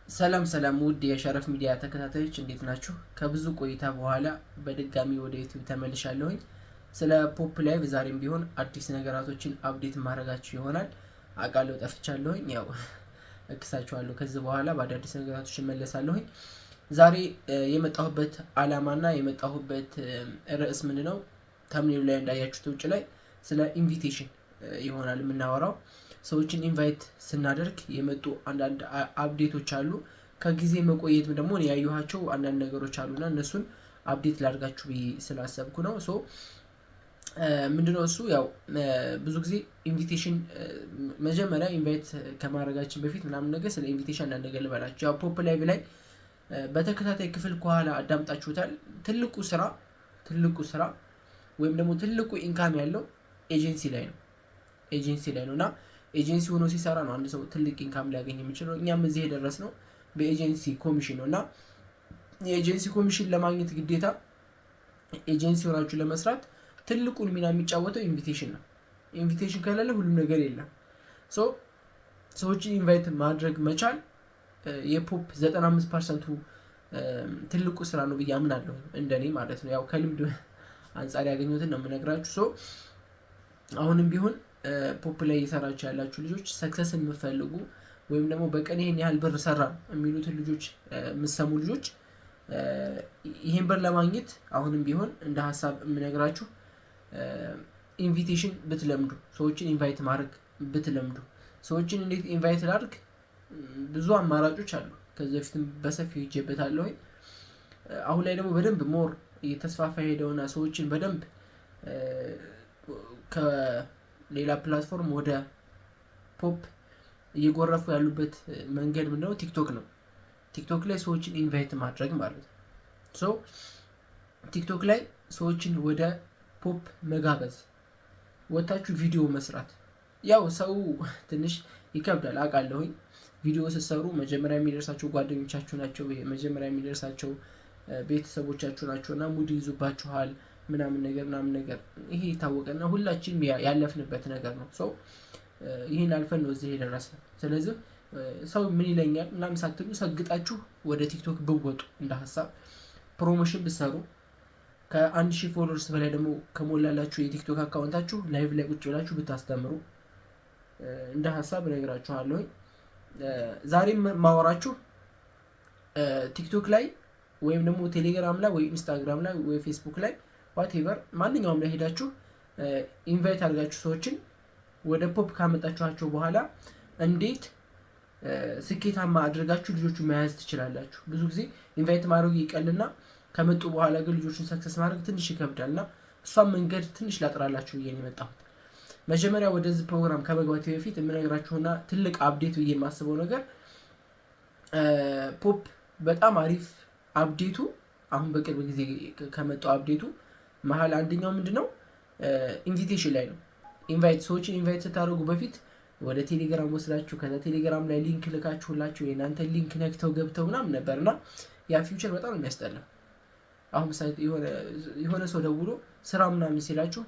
ሰላም ሰላም ውድ የሸረፍ ሚዲያ ተከታታዮች፣ እንዴት ናችሁ? ከብዙ ቆይታ በኋላ በድጋሚ ወደ ዩቲዩብ ተመልሻለሁኝ። ስለ ፖፕ ላይቭ ዛሬም ቢሆን አዲስ ነገራቶችን update ማድረጋችሁ ይሆናል። አውቃለሁ ጠፍቻለሁኝ፣ ያው እክሳችኋለሁ። ከዚህ በኋላ በአዳዲስ ነገራቶች እመለሳለሁኝ። ዛሬ የመጣሁበት አላማና የመጣሁበት ርዕስ ምንድን ነው? Thumbnail ኡ ላይ እንዳያችሁት ውጭ ላይ ስለ invitation ይሆናል የምናወራው። ሰዎችን invite ስናደርግ የመጡ አንዳንድ update ኦች አሉ። ከጊዜ መቆየትም ደግሞ ያየኋቸው አንዳንድ ነገሮች አሉና እነሱን update ላድርጋችሁ ብዬ ስላሰብኩ ነው። So ምንድነው እሱ? ያው ብዙ ጊዜ invitation፣ መጀመሪያ invite ከማድረጋችን በፊት ምናምን ነገር ስለ invitation አንዳንድ ነገር ልበላችሁ። ያው ፖፕ ላይቭ ላይ በተከታታይ ክፍል ከኋላ አዳምጣችሁታል። ትልቁ ስራ ወይም ደግሞ ትልቁ income ያለው ኤጀንሲ ላይ ነው። ኤጀንሲ ላይ ነው እና ኤጀንሲ ሆኖ ሲሰራ ነው አንድ ሰው ትልቅ income ሊያገኝ የሚችለው። እኛም እዚህ የደረስነው በ agency commission ነው እና የ agency commission ለማግኘት ግዴታ ኤጀንሲ ሆናችሁ ለመስራት ትልቁን ሚና የሚጫወተው invitation ነው። Invitation ከሌለ ሁሉም ነገር የለም። So ሰዎችን invite ማድረግ መቻል የፖፕ 95% ኡ ትልቁ ስራ ነው ብዬ አምናለሁ፣ እንደኔ ማለት ነው። ያው ከልምድ አንጻር ያገኘሁትን ነው የምነግራችሁ። So አሁንም ቢሆን ፖፕ ላይ እየሰራችሁ ያላችሁ ልጆች፣ success የምትፈልጉ ወይም ደግሞ በቀን ይሄን ያህል ብር ሰራ የሚሉትን ልጆች የምትሰሙ ልጆች፣ ይሄን ብር ለማግኘት አሁንም ቢሆን እንደ ሀሳብ የምነግራችሁ invitation ብትለምዱ፣ ሰዎችን invite ማድረግ ብትለምዱ። ሰዎችን እንዴት invite ላድርግ? ብዙ አማራጮች አሉ። ከዚህ በፊትም በሰፊው ሄጄበታለሁ። አሁን ላይ ደግሞ በደንብ more እየተስፋፋ ሄደውና ሰዎችን በደንብ ከሌላ platform ወደ ፖፕ እየጎረፉ ያሉበት መንገድ ምንድነው? ቲክቶክ ነው። ቲክቶክ ላይ ሰዎችን invite ማድረግ ማለት ነው። So ቲክቶክ ላይ ሰዎችን ወደ ፖፕ መጋበዝ፣ ወታችሁ ቪዲዮ መስራት። ያው ሰው ትንሽ ይከብዳል አውቃለሁኝ። ቪዲዮ ስትሰሩ መጀመሪያ የሚደርሳቸው ጓደኞቻችሁ ናቸው፣ መጀመሪያ የሚደርሳቸው ቤተሰቦቻችሁ ናቸው እና ሙድ ይዙባችኋል ምናምን ነገር ምናምን ነገር። ይሄ የታወቀና ሁላችንም ያለፍንበት ነገር ነው። So ይህን አልፈን ነው እዚህ የደረስነው። ስለዚህ ሰው ምን ይለኛል ምናምን ሳትሉ ሰግጣችሁ ወደ ቲክቶክ ብወጡ፣ እንደ ሀሳብ promotion ብትሰሩ፣ ከ1000 followers በላይ ደግሞ ከሞላላችሁ የቲክቶክ account ኣችሁ live ላይ ቁጭ ብላችሁ ብታስተምሩ እንደ ሀሳብ እነግራችኋለሁኝ። ዛሬም ማወራችሁ ቲክቶክ ላይ ወይም ደግሞ ቴሌግራም ላይ ወይ ኢንስታግራም ላይ ወይ ፌስቡክ ላይ whatever ማንኛውም ላይ ሄዳችሁ invite አድርጋችሁ ሰዎችን ወደ ፖፕ ካመጣችኋቸው በኋላ እንዴት ስኬታማ አድርጋችሁ ልጆቹ መያዝ ትችላላችሁ። ብዙ ጊዜ invite ማድረጉ ይቀልና ከመጡ በኋላ ግን ልጆቹን success ማድረግ ትንሽ ይከብዳል እና እሷን መንገድ ትንሽ ላጥራላችሁ ብዬ ነው የመጣሁት። መጀመሪያ ወደዚህ ፕሮግራም ከመግባቴ በፊት የምነግራችሁና ትልቅ update ብዬ የማስበው ነገር፣ ፖፕ በጣም አሪፍ update ኡ አሁን በቅርብ ጊዜ ከመጣው update ኡ መሀል አንደኛው ምንድን ነው? Invitation ላይ ነው። Invite፣ ሰዎችን invite ስታደርጉ በፊት ወደ ቴሌግራም ወስዳችሁ ከዛ ቴሌግራም ላይ link ልካችሁላቸው የእናንተ link ነክተው ገብተው ምናምን ነበር እና ያ feature በጣም የሚያስጠላ። አሁን ምሳሌ የሆነ ሰው ደውሎ ስራ ምናምን ሲላችሁ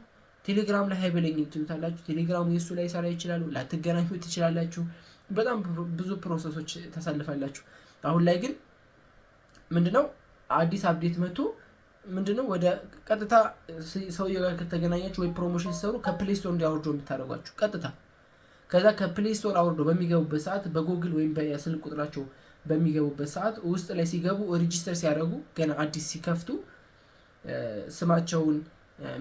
ቴሌግራም ላይ hi በለኝ ትሉታላችሁ። ቴሌግራሙ የእሱ ላይ ሰራ ይችላሉ፣ ላትገናኙ ትችላላችሁ። በጣም ብዙ process ኦች ታሳልፋላችሁ። አሁን ላይ ግን ምንድነው፣ አዲስ update መጥቶ ምንድነው፣ ወደ ቀጥታ ሰውየው ጋር ከተገናኛችሁ ወይ promotion ሲሰሩ ከ Play Store እንዲያወርዱ የምታደርጓችሁ ቀጥታ። ከዛ ከ Play Store አውርዶ በሚገቡበት ሰዓት፣ በጎግል ወይም በስልክ ቁጥራቸው በሚገቡበት ሰዓት ውስጥ ላይ ሲገቡ፣ register ሲያደርጉ፣ ገና አዲስ ሲከፍቱ ስማቸውን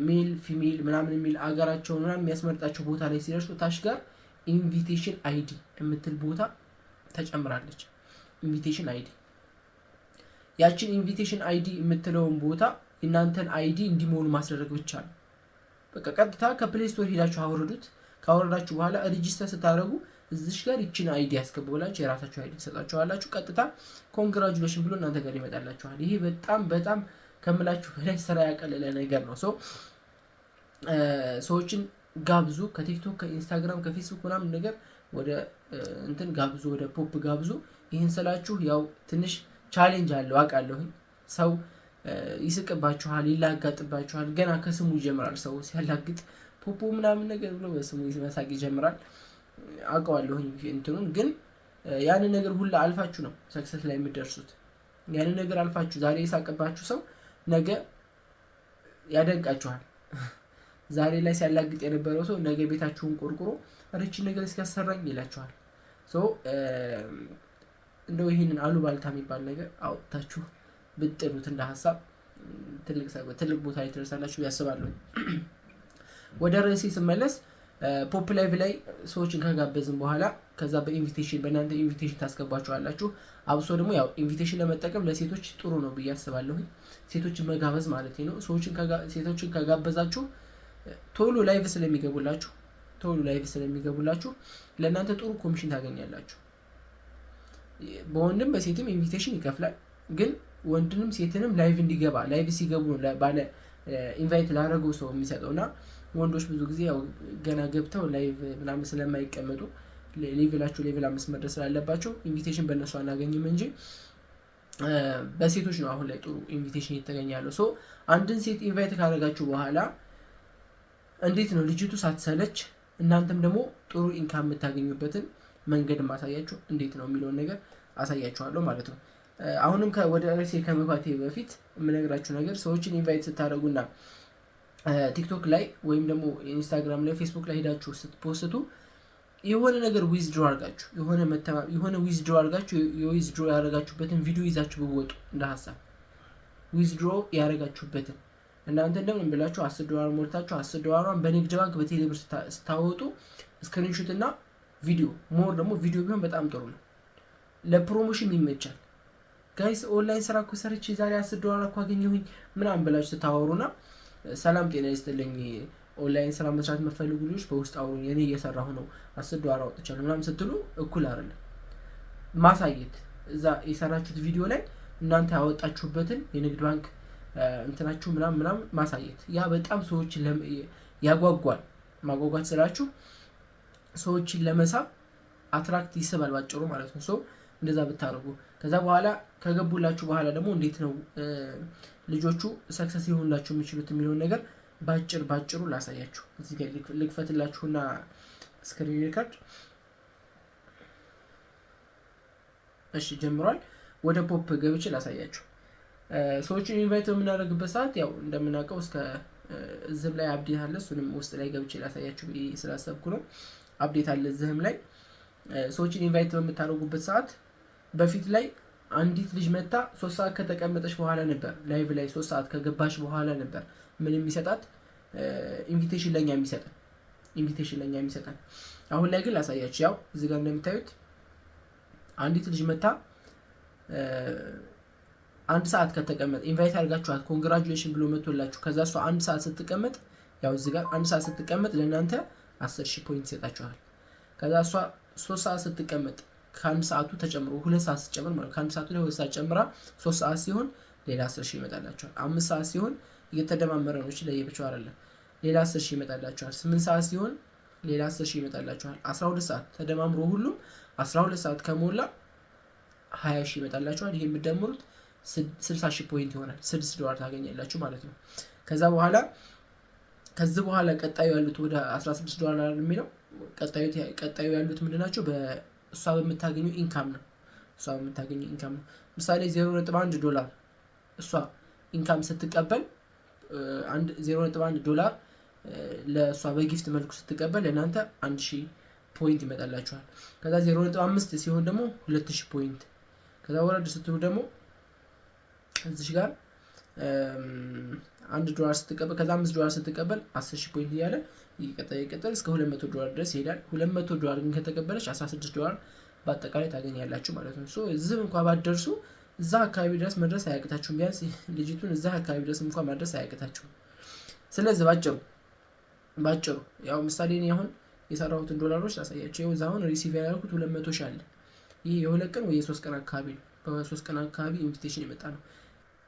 male፣ female ምናምን የሚል አገራቸውን ምናምን የሚያስመርጣቸው ቦታ ላይ ሲደርሱ ታች ጋር invitation ID የምትል ቦታ ተጨምራለች። Invitation ID፣ ያችን invitation ID የምትለውን ቦታ የእናንተን ID እንዲሞሉ ማስደረግ ብቻ ነው። በቃ ቀጥታ ከ Play Store ሄዳችሁ አውርዱት። ካወረዳችሁ በኋላ register ስታደርጉ እዚሽ ጋር ይችን ID ያስገቡ ብላችሁ የራሳችሁ ID ትሰጣችኋላችሁ። ቀጥታ congratulation ብሎ እናንተ ጋር ይመጣላችኋል። ይሄ በጣም በጣም ከምላችሁ በላይ ስራ ያቀለለ ነገር ነው። So ሰዎችን ጋብዙ። ከቲክቶክ፣ ከኢንስታግራም፣ ከፌስቡክ ምናምን ነገር ወደ እንትን ጋብዙ፣ ወደ ፖፕ ጋብዙ። ይህን ስላችሁ ያው ትንሽ challenge አለው አውቃለሁኝ። ሰው ይስቅባችኋል፣ ይላጋጥባችኋል። ገና ከስሙ ይጀምራል። ሰው ሲያላግጥ ፖፖ ምናምን ነገር ብሎ በስሙ መሳቅ ይጀምራል። አውቀዋለሁኝ እንትኑን ግን ያንን ነገር ሁላ አልፋችሁ ነው success ላይ የምትደርሱት። ያንን ነገር አልፋችሁ ዛሬ የሳቀባችሁ ሰው ነገ ያደንቃችኋል። ዛሬ ላይ ሲያላግጥ የነበረው ሰው ነገ ቤታችሁን ቆርቁሮ ርችን ነገር እስኪያሰራኝ ይላችኋል። እንደው ይህንን አሉባልታ የሚባል ነገር አውጥታችሁ ብጥሉት እንደ ሀሳብ ትልቅ ቦታ ላይ ትደርሳላችሁ ያስባለሁ። ወደ ርዕሴ ስመለስ Pop Live ላይ ሰዎችን ከጋበዝን በኋላ ከዛ በ invitation በእናንተ invitation ታስገባችኋላችሁ። አብሶ ደግሞ ያው invitation ለመጠቀም ለሴቶች ጥሩ ነው ብዬ አስባለሁኝ። ሴቶችን መጋበዝ ማለት ነው። ሴቶችን ከጋበዛችሁ ቶሎ live ስለሚገቡላችሁ ለእናንተ ጥሩ ኮሚሽን ታገኛላችሁ። በወንድም በሴትም invitation ይከፍላል። ግን ወንድንም ሴትንም live እንዲገባ፣ live ሲገቡ ባለ invite ላደረገው ሰው የሚሰጠው። እና ወንዶች ብዙ ጊዜ ያው ገና ገብተው live ምናምን ስለማይቀመጡ level ኣቸው level 5 መድረስ ስላለባቸው invitation በእነሱ አናገኝም እንጂ በሴቶች ነው አሁን ላይ ጥሩ invitation እየተገኘ ያለው። So አንድን ሴት invite ካደረጋችሁ በኋላ እንዴት ነው ልጅቱ ሳትሰለች እናንተም ደግሞ ጥሩ income የምታገኙበትን መንገድ ማሳያችሁ እንዴት ነው የሚለውን ነገር አሳያችኋለሁ ማለት ነው። አሁንም ወደ ርዕሴ ከመግባቴ በፊት የምነግራችሁ ነገር ሰዎችን invite ስታደርጉና ቲክቶክ ላይ ወይም ደግሞ ኢንስታግራም ላይ፣ ፌስቡክ ላይ ሄዳችሁ ስት post ቱ የሆነ ነገር withdraw አድርጋችሁ፣ የሆነ withdraw አድርጋችሁ የ withdraw ያደረጋችሁበትን ቪዲዮ ይዛችሁ ብትወጡ፣ እንደ ሀሳብ withdraw ያደረጋችሁበትን እናንተ እንደምን ብላችሁ 10 ዶላር ሞልታችሁ 10 ዶላሯን በንግድ ባንክ በቴሌብር ስታወጡ screenshot እና ቪዲዮ፣ more ደግሞ ቪዲዮ ቢሆን በጣም ጥሩ ነው። ለ promotion ይመቻል። "Guys፣ online ስራ እኮ ሰርቼ ዛሬ 10 ዶላር እኮ አገኘሁኝ" ምናምን ብላችሁ ስታወሩና "ሰላም ጤና ይስጥልኝ፣ ኦንላይን ስራ መስራት የምትፈልጉ ልጆች በውስጥ አውሩኝ፣ እኔ እየሰራሁ ነው፣ 10 ዶላር አውጥቻለሁ" ምናምን ስትሉ እኩል አይደለም። ማሳየት እዛ የሰራችሁት ቪዲዮ ላይ እናንተ ያወጣችሁበትን የንግድ ባንክ እንትናችሁ ምናምን ምናምን ማሳየት፣ ያ በጣም ሰዎችን ያጓጓል። ማጓጓት ስላችሁ ሰዎችን ለመሳብ attract ይስባል ባጭሩ ማለት ነው። So እንደዛ ብታደርጉ፣ ከዛ በኋላ ከገቡላችሁ በኋላ ደግሞ እንዴት ነው ልጆቹ success ሊሆኑላችሁ የሚችሉት የሚለውን ነገር ባጭር ባጭሩ ላሳያችሁ። እዚህ ጋር ልክፈትላችሁና screen record። እሺ፣ ጀምሯል። ወደ Pop ገብቼ ላሳያችሁ። ሰዎችን invite በምናደርግበት ሰዓት ያው እንደምናውቀው እስከ እዚህም ላይ update አለ። እሱንም ውስጥ ላይ ገብቼ ላሳያችሁ ስላሰብኩ ነው። Update አለ እዚህም ላይ። ሰዎችን invite በምታደርጉበት ሰዓት በፊት ላይ አንዲት ልጅ መታ 3 ሰዓት ከተቀመጠች በኋላ ነበር፣ live ላይ 3 ሰዓት ከገባች በኋላ ነበር ምን የሚሰጣት፣ invitation ለኛ የሚሰጠን፣ invitation ለኛ የሚሰጠን። አሁን ላይ ግን ላሳያችሁ። ያው እዚህ ጋር እንደምታዩት አንዲት ልጅ መታ አንድ ሰዓት ከተቀመጠ፣ invite አድርጋችኋት congratulation ብሎ መቶላችሁ ከዛ እሷ አንድ ሰዓት ስትቀመጥ፣ ያው እዚህ ጋር አንድ ሰዓት ስትቀመጥ ለእናንተ 10,000 point ይሰጣችኋል። ከዛ እሷ 3 ሰዓት ስትቀመጥ ከአንድ ሰዓቱ ተጨምሮ 2 ሰዓት ስትጨምር ማለት ከአንድ ሰዓቱ ላይ 2 ሰዓት ጨምራ 3 ሰዓት ሲሆን ሌላ 10,000 ይመጣላችኋል። 5 ሰዓት ሲሆን እየተደማመረ ነው፣ ለየብቻው አይደለም። ሌላ 10,000 ይመጣላችኋል። 8 ሰዓት ሲሆን ሌላ 10,000 ይመጣላችኋል። 12 ሰዓት ተደማምሮ ሁሉም 12 ሰዓት ከሞላ 20,000 ይመጣላችኋል። ይሄ የምትደምሩት 60,000 point ይሆናል። 6 ዶላር ታገኛላችሁ ማለት ነው። ከዛ በኋላ ከዚህ በኋላ ቀጣዩ ያሉት ወደ 16 ዶላር የሚለው ቀጣዩ ያሉት ምንድን ናቸው? እሷ በምታገኘው income ነው። እሷ በምታገኘው income ነው። ምሳሌ 0.1 ዶላር እሷ income ስትቀበል፣ 0.1 ዶላር ለእሷ በ gift መልኩ ስትቀበል ለእናንተ 1000 point ይመጣላችኋል። ከዛ 0.5 ሲሆን ደግሞ 2000 point። ከዛ ወረድ ስትሉ ደግሞ እዚሽ ጋር 1 ዶላር ስትቀበል፣ ከዛ 5 ዶላር ስትቀበል 10,000 point እያለ ይቀጥል ይቀጥል እስከ 200 ዶላር ድረስ ይሄዳል። 200 ዶላር ግን ከተቀበለች 16 ዶላር በአጠቃላይ ታገኛላችሁ ማለት ነው። እዚህም እንኳ ባትደርሱ እዛ አካባቢ ድረስ መድረስ አያቅታችሁም። ቢያንስ ልጅቱን እዛ አካባቢ ድረስ እንኳ ማድረስ አያቅታችሁም። ስለዚህ ባጭሩ ባጭሩ ያው ምሳሌ እኔ አሁን የሰራሁትን ዶላሮች ላሳያችሁ። ይኸው እዛ አሁን receive ያደረኩት 200,000 አለ። ይህ የ2 ቀን ወይ የ3 ቀን አካባቢ ነው። በ3 ቀን አካባቢ invitation የመጣ ነው።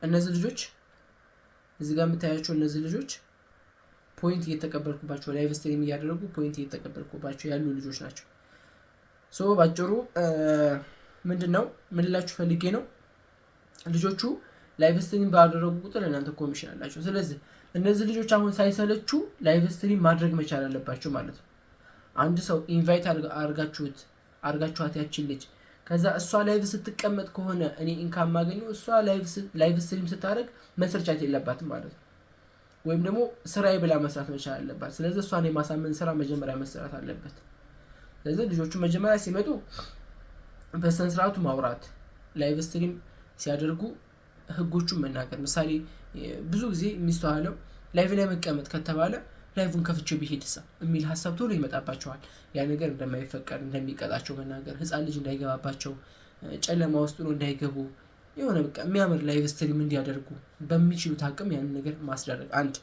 እነዚህ ልጆች እዚህ ጋር የምታያቸው እነዚህ ልጆች point እየተቀበልኩባቸው፣ live stream እያደረጉ point እየተቀበልኩባቸው ያሉ ልጆች ናቸው። So ባጭሩ ምንድን ነው ምንላችሁ ፈልጌ ነው፣ ልጆቹ live stream ባደረጉ ቁጥር እናንተ ኮሚሽን አላቸው። ስለዚህ እነዚህ ልጆች አሁን ሳይሰለቹ live stream ማድረግ መቻል አለባቸው ማለት ነው። አንድ ሰው invite አርጋችሁት አርጋችኋት ያችን ልጅ ከዛ እሷ live ስትቀመጥ ከሆነ እኔ income ማገኘው፣ እሷ live stream ስታደርግ መሰልቸት የለባትም ማለት ነው። ወይም ደግሞ ስራዬ ብላ መስራት መቻል አለባት። ስለዚህ እሷን የማሳመን ስራ መጀመሪያ መሰራት አለበት። ስለዚህ ልጆቹ መጀመሪያ ሲመጡ በስነ ስርዓቱ ማውራት፣ live stream ሲያደርጉ ህጎቹን መናገር። ምሳሌ ብዙ ጊዜ የሚስተዋለው live ላይ መቀመጥ ከተባለ live ን ከፍቼ ብሄድሳ የሚል ሀሳብ ቶሎ ይመጣባቸዋል። ያ ነገር እንደማይፈቀድ፣ እንደሚቀጣቸው መናገር፣ ህፃን ልጅ እንዳይገባባቸው፣ ጨለማ ውስጥ ነው እንዳይገቡ፣ የሆነ በቃ የሚያምር live stream እንዲያደርጉ በሚችሉት አቅም ያንን ነገር ማስደረግ አንድ።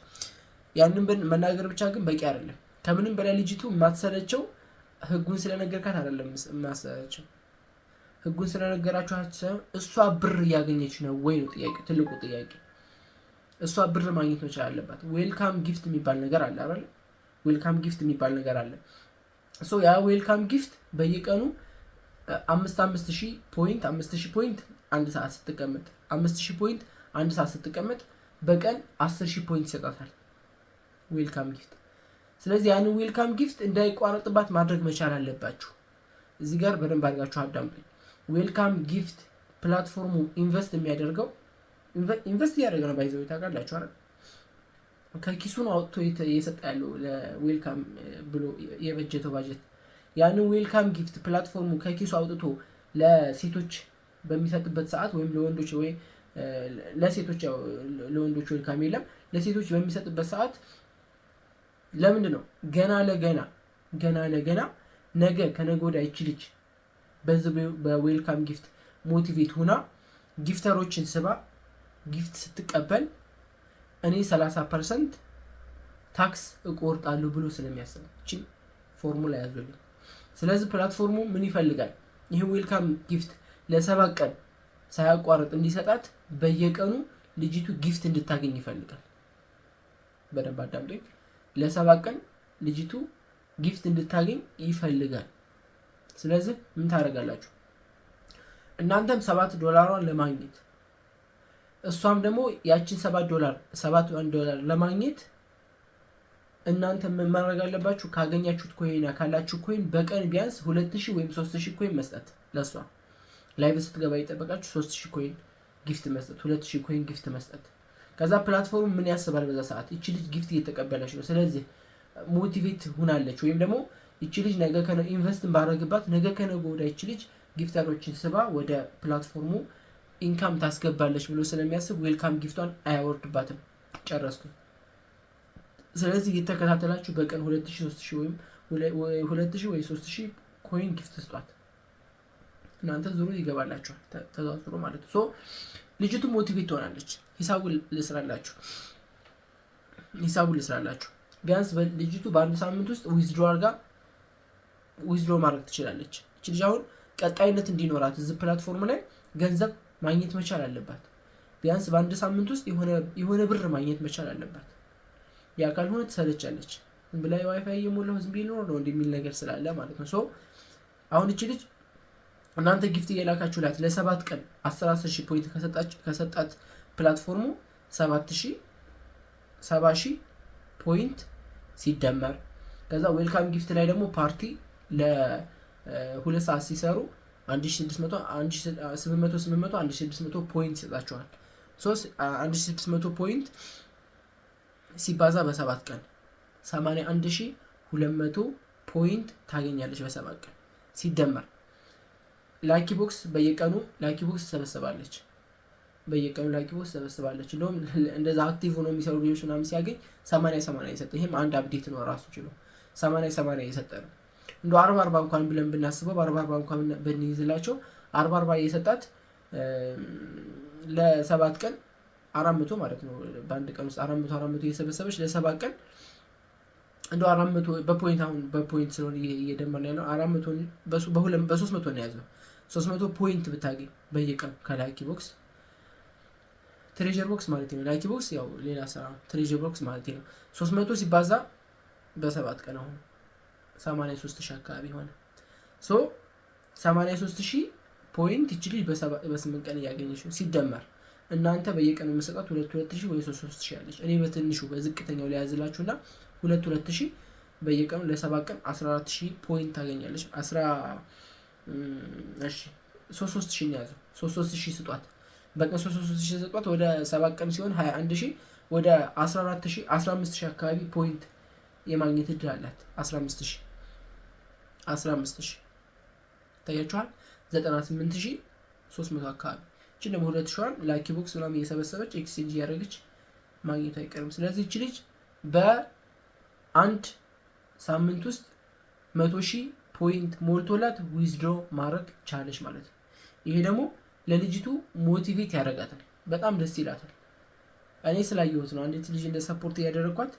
ያንን መናገር ብቻ ግን በቂ አይደለም። ከምንም በላይ ልጅቱ የማትሰለቸው ህጉን ስለነገርካት አይደለም የማሰለቸው፣ ህጉን ስለነገራችሁ ሳይሆን እሷ ብር እያገኘች ነው ወይ ነው ጥያቄ፣ ትልቁ ጥያቄ። እሷ ብር ማግኘት መቻል አለባት። Welcome gift የሚባል ነገር አለ አይደል? Welcome gift የሚባል ነገር አለ። So ያ welcome gift በየቀኑ 5,000 point፣ 5,000 point አንድ ሰዓት ስትቀመጥ፣ 5,000 point አንድ ሰዓት ስትቀመጥ በቀን 10,000 point ይሰጣታል welcome gift። ስለዚህ ያንን welcome gift እንዳይቋረጥባት ማድረግ መቻል አለባችሁ። እዚህ ጋር በደንብ አድርጋችሁ አዳምጡኝ። Welcome gift platform ኡ invest የሚያደርገው፣ invest እያደረገ ነው። By the way ታውቃላችሁ አይደል? ከኪሱ ነው አውጥቶ እየሰጠ ያለው ለ welcome ብሎ የበጀተው ባጀት። ያንን welcome gift platform ኡ ከኪሱ አውጥቶ ለሴቶች በሚሰጥበት ሰዓት ወይም ለወንዶች ወይ ለሴቶች፣ ያው ለወንዶች welcome የለም፣ ለሴቶች በሚሰጥበት ሰዓት ለምንድን ነው? ገና ለገና ነገ ከነገ ወዲያ ይቺ ልጅ በዚህ በ welcome gift motivate ሁና gifter ኦችን ስባ gift ስትቀበል እኔ 30% tax እቆርጣለሁ ብሎ ስለሚያስብ፣ እችን ፎርሙላ ያዙልኝ። ስለዚህ platform ኡ ምን ይፈልጋል? ይህ welcome gift ለ7 ቀን ሳያቋርጥ እንዲሰጣት በየቀኑ ልጅቱ gift እንድታገኝ ይፈልጋል። በደንብ አዳምጡኝ። ለ7 ቀን ልጅቱ gift እንድታገኝ ይፈልጋል። ስለዚህ ምን ታደርጋላችሁ? እናንተም 7 ዶላሯን ለማግኘት፣ እሷም ደግሞ ያችን 7 ዶላር፣ 7 ዶላር ለማግኘት እናንተ ምን ማድረግ አለባችሁ? ካገኛችሁት coin፣ ካላችሁ coin በቀን ቢያንስ 2000 ወይም 3000 coin መስጠት ለእሷ። Live ስትገባ ይጠበቃችሁ 3000 coin gift መስጠት፣ 2000 coin gift መስጠት። ከዛ platform ኡ ምን ያስባል? በዛ ሰዓት ይቺ ልጅ gift እየተቀበለች ነው፣ ስለዚህ motivate ሁናለች፣ ወይም ደግሞ ይቺ ልጅ ነገ invest ባረግባት ነገ ከነገ ወዲያ ይቺ ልጅ gifter ኦችን ስባ ወደ platform ኡ income ታስገባለች ብሎ ስለሚያስብ welcome gift ቷን አያወርድባትም። ጨረስኩ። ስለዚህ እየተከታተላችሁ በቀን 2000፣ 3000 ወይም 2000 ወይ 3000 coin gift ስጧት። እናንተ ዙሩ ይገባላችኋል፣ ተዛዝሮ ማለት ነው። So ልጅቱ motivate ትሆናለች። ሂሳቡን ልስራላችሁ። ቢያንስ ልጅቱ በአንድ ሳምንት ውስጥ withdraw አድርጋ withdraw ማድረግ ትችላለች። እች ልጅ አሁን ቀጣይነት እንዲኖራት እዚህ platform ላይ ገንዘብ ማግኘት መቻል አለባት። ቢያንስ በአንድ ሳምንት ውስጥ የሆነ ብር ማግኘት መቻል አለባት። ያ ካልሆነ ትሰለቻለች። ዝም ብላ ዋይፋይ እየሞላሁ ዝም ብዬ ልኖር ነው የሚል ነገር ስላለ ማለት ነው። So አሁን እች ልጅ እናንተ gift እየላካችሁላት ለ7 ቀን 10 10 ሺህ point ከሰጣት platform ኡ 7000፣ 70,000 point ሲደመር ከዛ welcome gift ላይ ደግሞ ፓርቲ ለ2 ሰዓት ሲሰሩ 1600፣ 800፣ 800፣ 1600 point ይሰጣቸዋል። 1600 point ሲባዛ በ7 ቀን 81,200 point ታገኛለች በ7 ቀን። ሲደመር lucky box፣ በየቀኑ lucky box ትሰበስባለች። በየቀኑ lucky box ትሰበስባለች። እንደውም እንደዛ active ሆኖ የሚሰሩ ልጆች ምናምን ሲያገኝ 80 80 የሰጠ፣ ይህም አንድ update ነው ራሱ ችሎ 80 80 የሰጠ ነው። እንደ 40 40 እንኳን ብለን ብናስበው፣ በ40 40 እንኳን ብንይዝላቸው 40 40 የሰጣት ለ7 ቀን 400 ማለት ነው። በአንድ ቀን ውስጥ 400 400 እየሰበሰበች ለ7 ቀን እንደው 400 በ point፣ አሁን በ point ስለሆነ እየደመርን ያለው 400፣ በ300 ነው የያዝነው። 300 point ብታገኝ በየቀኑ ከ lucky box፣ treasure box ማለት ነው። Lucky box ያው ሌላ ስራ ነው። Treasure box ማለት ነው። 300 ሲባዛ በ7 ቀን አሁን 83,000 አካባቢ ሆነ። So 83,000 point ይች ልጅ በ8 ቀን እያገኘች ነው። ሲደመር እናንተ በየቀኑ የምሰጣት 2 2 ሺህ ወይ 3 3 ሺህ ያለች፣ እኔ በትንሹ በዝቅተኛው ሊያዝላችሁ እና 2 2 ሺህ በየቀኑ ለ7 ቀን 14,000 point ታገኛለች። አስራ እሺ 3,000 ያዘው፣ 3,000 ስጧት። በቀን 3,000 ስጧት። ወደ 7 ቀን ሲሆን 21,000፣ ወደ 14,000፣ 15,000 አካባቢ point የማግኘት እድል አላት። 15,000፣ 15,000 ይታያችኋል። 98,300 አካባቢ። እችን ደግሞ 2,000ዋን lucky box ምናምን እየሰበሰበች exchange እያደረገች ማግኘቱ አይቀርም። ስለዚህ እች ልጅ በአንድ ሳምንት ውስጥ 100,000 point ሞልቶላት withdraw ማድረግ ቻለች ማለት ነው። ይሄ ደግሞ ለልጅቱ motivate ያደርጋታል። በጣም ደስ ይላታል። እኔ ስላየሁት ነው። አንዲት ልጅ እንደ support እያደረግኳት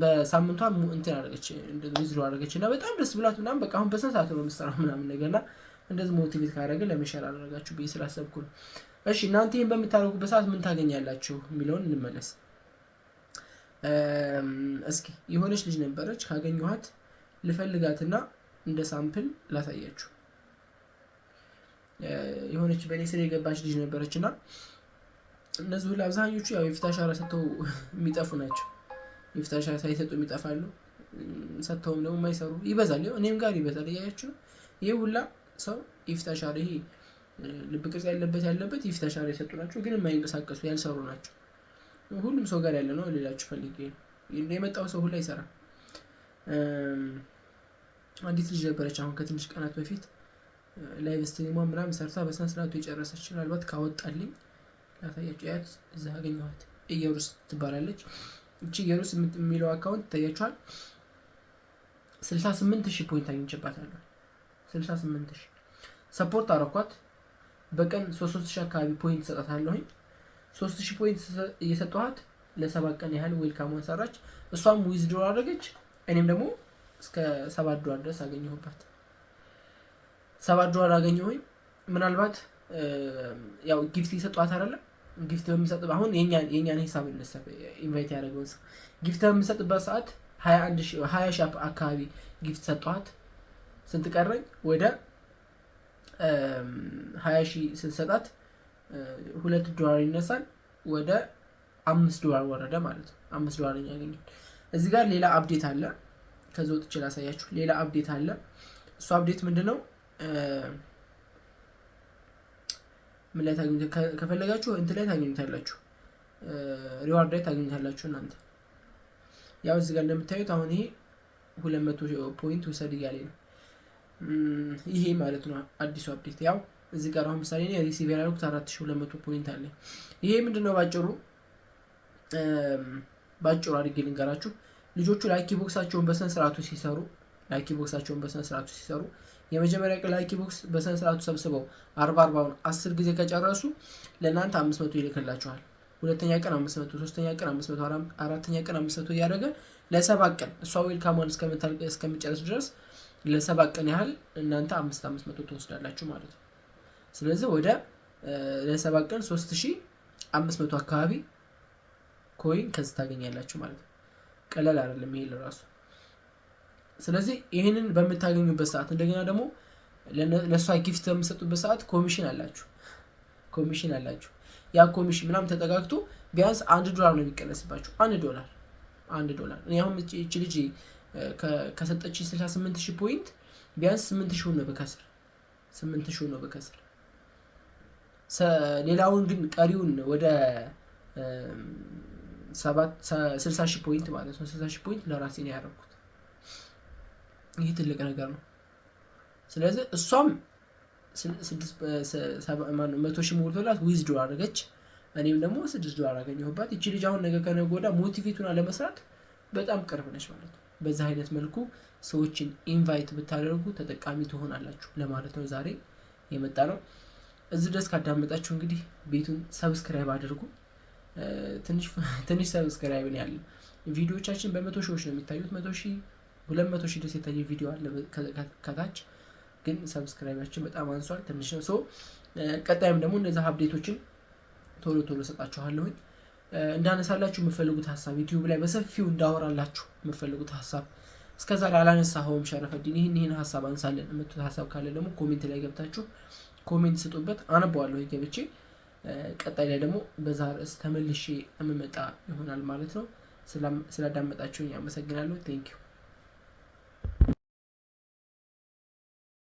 በሳምንቷ እንትን አደረገች፣ withdraw አደረገች እና በጣም ደስ ብሏት ምናምን በቃ አሁን በስንት ሰዓት ነው የምትሰራው ምናምን ነገር እና እንደዚህ motivate ካደረገ ለምን share አላደርጋችሁ ብዬ ስላሰብኩ ነው። እሺ፣ እናንተ ይህን በምታደርጉበት ሰዓት ምን ታገኛላችሁ የሚለውን እንመለስ። እስኪ የሆነች ልጅ ነበረች፣ ካገኘኋት ልፈልጋትና እንደ sample ላሳያችሁ። የሆነች በእኔ ስር የገባች ልጅ ነበረች እና እነዚህ ሁሉ አብዛኞቹ ያው የፊት አሻራ ሰጥተው የሚጠፉ ናቸው። የፊት አሻራ ሳይሰጡ የሚጠፋሉ፣ ሰጥተውም ደግሞ የማይሰሩ ይበዛል። እኔም ጋር ይበዛል። እያያችሁ ይህ ሁላ ሰው የፊት አሻራ፣ ይሄ ልብ ቅርጽ ያለበት የፊት አሻራ የሰጡ ናቸው፣ ግን የማይንቀሳቀሱ፣ ያልሰሩ ናቸው። ሁሉም ሰው ጋር ያለ ነው ሌላችሁ ፈልጌ ነው። የመጣው ሰው ሁላ ይሰራል። አንዲት ልጅ ነበረች አሁን ከትንሽ ቀናት በፊት live stream ሟን ምናምን ሰርታ በስነ ስርዓቱ የጨረሰች። ምናልባት ካወጣልኝ ላሳያችሁ። ያት እዛ አገኘኋት። ኢየሩስ ትባላለች። እቺ ኢየሩስ የሚለው account ይታያችኋል። 68,000 point አግኝቼባታለሁ። 68,000 support አረኳት። በቀን 3,000 አካባቢ point ሰጣታለሁኝ። 3,000 point እየሰጠኋት ለ7 ቀን ያህል welcome ሟን ሰራች። እሷም withdraw አደረገች። እኔም ደግሞ እስከ 7 ዶላር ድረስ አገኘሁባት። 7 ዶላር አገኘሁኝ። ምናልባት ያው gift እየሰጧት አይደለም፣ gift በሚሰጥ አሁን የእኛን ሂሳብ እንሰብ፣ invite ያደረገውን ሰው gift በሚሰጥበት ሰዓት 20,000 አካባቢ gift ሰጠኋት። ስንት ቀረኝ? ወደ 20,000 ስትሰጣት 2 ዶላር ይነሳል። ወደ 5 ዶላር ወረደ ማለት ነው። 5 ዶላር ያገኛል። እዚህ ጋር ሌላ update አለ። ከዚ ወጥቼ ላሳያችሁ። ሌላ update አለ። እሱ update ምንድን ነው? ምን ላይ ታገኙ ከፈለጋችሁ እንትን ላይ ታገኙታላችሁ፣ reward ላይ ታገኙታላችሁ። እናንተ ያው እዚህ ጋር እንደምታዩት አሁን ይሄ 200 point ውሰድ እያለኝ ነው። ይሄ ማለት ነው አዲሱ update። ያው እዚህ ጋር አሁን ምሳሌ receive ያደረኩት 4200 point አለ። ይሄ ምንድን ነው? ባጭሩ አድርጌ ልንገራችሁ። ልጆቹ lucky box ኣቸውን በስነ ስርዓቱ ሲሰሩ፣ lucky box ኣቸውን በስነ ስርዓቱ ሲሰሩ፣ የመጀመሪያ ቀን lucky box በስነ ስርዓቱ ሰብስበው 40 40ውን 10 ጊዜ ከጨረሱ ለእናንተ 500 ይልክላችኋል። ሁለተኛ ቀን 500፣ ሶስተኛ ቀን 500፣ አራተኛ ቀን 500 እያደረገ ለ7 ቀን እሷ welcome ሟን እስከሚጨርስ ድረስ ለ7 ቀን ያህል እናንተ 500 500 ትወስዳላችሁ ማለት ነው። ስለዚህ ወደ ለ7 ቀን 3500 አካባቢ coin ከዚህ ታገኛላችሁ ማለት ነው። ቀላል አይደለም ይሄ ለራሱ። ስለዚህ ይህንን በምታገኙበት ሰዓት እንደገና ደግሞ ለእሷ gift በምሰጡበት ሰዓት ኮሚሽን አላችሁ፣ ኮሚሽን አላችሁ። ያ ኮሚሽን ምናምን ተጠጋግቶ ቢያንስ 1 ዶላር ነው የሚቀነስባችሁ። 1 ዶላር፣ 1 ዶላር። እኔ አሁን ይቺ ልጅ ከሰጠች 68,000 point ቢያንስ 8,000 ነው በከስር፣ 8,000 ነው በከስር። ሌላውን ግን ቀሪውን ወደ 60,000 point ማለት ነው። 60,000 point ለራሴ ነው ያደረኩት። ይህ ትልቅ ነገር ነው። ስለዚህ እሷም 100,000 ሞልቶላት withdraw አደረገች። እኔም ደግሞ 6 ዶላር አገኘሁባት። ይቺ ልጅ አሁን ነገ ከነገ ወዲያ motivate ሆና ለመስራት በጣም ቅርብ ነች ማለት ነው። በዚህ አይነት መልኩ ሰዎችን invite ብታደርጉ ተጠቃሚ ትሆናላችሁ ለማለት ነው ዛሬ የመጣ ነው። እዚህ ድረስ ካዳመጣችሁ እንግዲህ ቤቱን subscribe አድርጉ። ትንሽ subscribe ነው ያለው። ቪዲዮቻችን በመቶ ሺዎች ነው የሚታዩት። 100,000፣ 200,000 ድረስ የታየ ቪዲዮ አለ ከታች፣ ግን subscribe ኣችን በጣም አንሷል፣ ትንሽ ነው። So ቀጣይም ደግሞ እነዚህ update ኦችን ቶሎ ቶሎ ሰጣችኋለሁኝ። እንዳነሳላችሁ የምፈልጉት ሀሳብ፣ ዩቲዩብ ላይ በሰፊው እንዳወራላችሁ የምፈልጉት ሀሳብ፣ እስከዛሬ አላነሳኸውም ሸረፈዲን፣ ይህን ይህን ሀሳብ አንሳለን የምትሉት ሀሳብ ካለ ደግሞ comment ላይ ገብታችሁ comment ስጡበት፣ አነበዋለሁ ገብቼ። ቀጣይ ላይ ደግሞ በዛ ርዕስ ተመልሼ የምመጣ ይሆናል ማለት ነው። ስላዳመጣችሁኝ አመሰግናለሁ። Thank you.